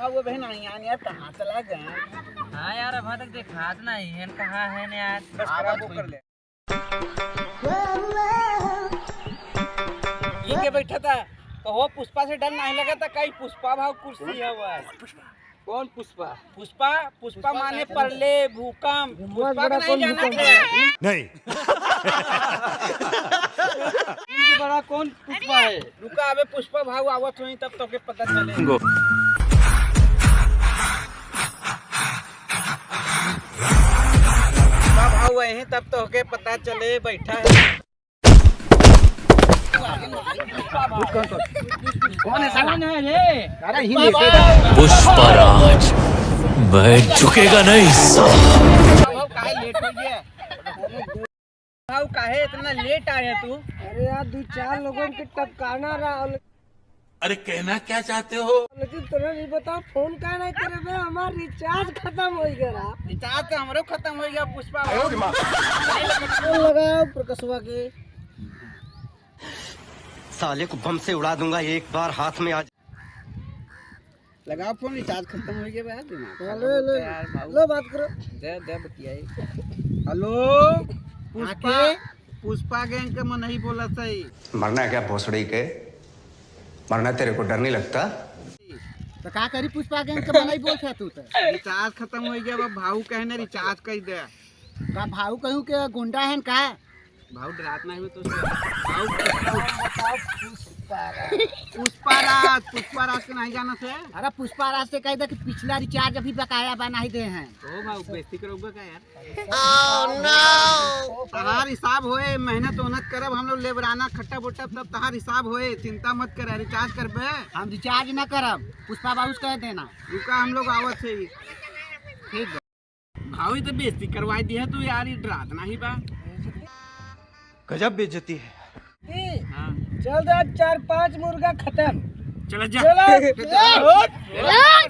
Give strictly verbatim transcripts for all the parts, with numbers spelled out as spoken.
वो बहन आई यार, कहाँ चला गए? हाँ यार, अभी तक देखात नहीं है, कहाँ है यार? बस खराब वो कर ले। ई के बैठा था, कहो पुष्पा से डर नहीं लगा था, कहीं पुष्पा भाव कुर्सी है वो। कौन पुष्पा? पुष्पा, पुष्पा माने परले, भूकंप। पुष्पा का नहीं जाना है? नहीं। इनसे बड़ा कौन पुष्पा है? रुका, अबे पुष्पा भाव आवत होई, तब तोके पता चले। गो। पुष्पा भाव आए हैं, तब तोके पता चले, बैठा है। कौन है साला? कौन है रे? अरे ही पुष्पराज, मैं झुकेगा नहीं साला। भाव काहे लेट हो गया? भाव काहे इतना लेट आया तू? अरे यार, दो चार लोगों के टपकाना रहा। अरे कहना क्या चाहते हो? लेकिन तोरा नहीं बता, फोन का नहीं करे बे, हमार रिचार्ज खत्म हो गया रहा। रिचार्ज तो हमरो खत्म हो गया, पुष्पा। आयो रे माँ। फोन लगाओ प्रकाशवा के। साले को बम से उड़ा दूंगा एक बार हाथ में आ। लगाओ फोन, रिचार्ज खत्म हो गया बे, दिमाग खराब होता है यार, भाऊ। लो बात करो। दे, दे बतियाई। हेलो, पुष्पा, पुष्पा गैंग के मनई बोला सही। मरना है क्या भोसड़ी के? मरना तेरे को डर नहीं लगता? तो का करी पुष्पा गैंग के मनई बोलत है तू तो? रिचार्ज खत्म हो गया बा, भाऊ कहने रिचार्ज कर दे। का भाऊ कहूँ के गुंडा है का? भाऊ डरात नहीं हो तो भाऊ पुष्पा राज। पुष्पा राज, पुष्पा राज के नहीं जाना से? अरे पुष्पा राज से कह दे कि पिछला रिचार्ज अभी बकाया बा, नहीं दे हैं। ओ भाऊ, बेइज्जती करोगे का यार? Oh, no! तहार हिसाब होए, मेहनत ओहनत करब, हम लोग लेबराना खट्टा बोटा, तब तहार हिसाब होए, चिंता मत करे, रिचार्ज करबे? हम रिचार्ज ना करब, पुष्पा बाबू से कह देना। रुका, हम लोग आवत से ही। ठीक बा। भाई तो बेइज्जती करवाई दिया तू यार, ये डरात नहीं बा। गजब बेइज्जती है। हाँ। चल दे, चार पाँच मुर्गा खत्म। चलो जा।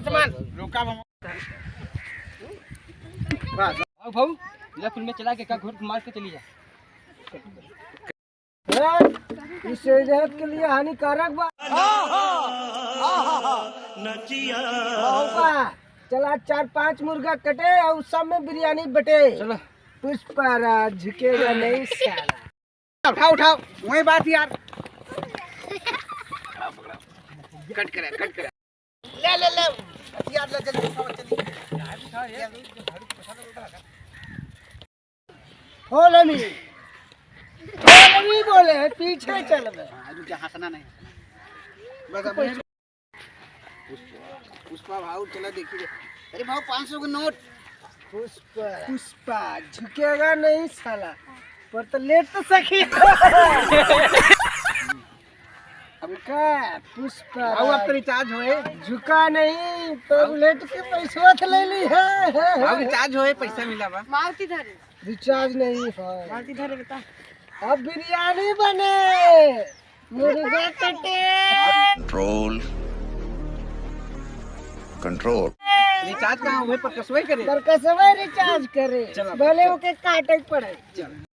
चलो। रुका भाऊ। भाऊ, भाऊ, ले फिर में चला के का घूर मार के चली जा। हाँ, इस सेहत के लिए हानिकारक बा। बाबा, चला चार पाँच मुर्गा कटे और सब में बिरयानी बटे। चलो। पुष्पा राज झुकेगा नहीं साला। उठाओ, उठाओ, वही बात यार। कट करे, कट करे। ले, ले, ले। हथियार ले, जल्दी उठाओ, चलिए। Follow me। Follow me बोले हैं, पीछे चल बे। हाँ, रुक जा, हंसना नहीं, हंसना। बस अब पुष्पा, पुष्पा भाऊ, चला देखिए। अरे भाऊ, पाँच सौ का नोट। पुष्पा, पुष्पा, झुकेगा नहीं साला। पर तो लेट तो सकी। अब का पुष्पा भाऊ, अब तो रिचार्ज होए। झुका नहीं, तो लेट के पैसवा तो ले ली है। भाऊ, रिचार्ज होए, पैसा मिला बा। मारुति धरे। रिचार्ज नहीं है। मारुति धरे बता। अब बिरयानी बने, मुर्गा कटे। Control, control। रिचार्ज कहाँ हुए? पर कसवे करे। पर कसवे रिचार्ज करे। चलो, भले चलो। ओके काटे के पड़े। चलो।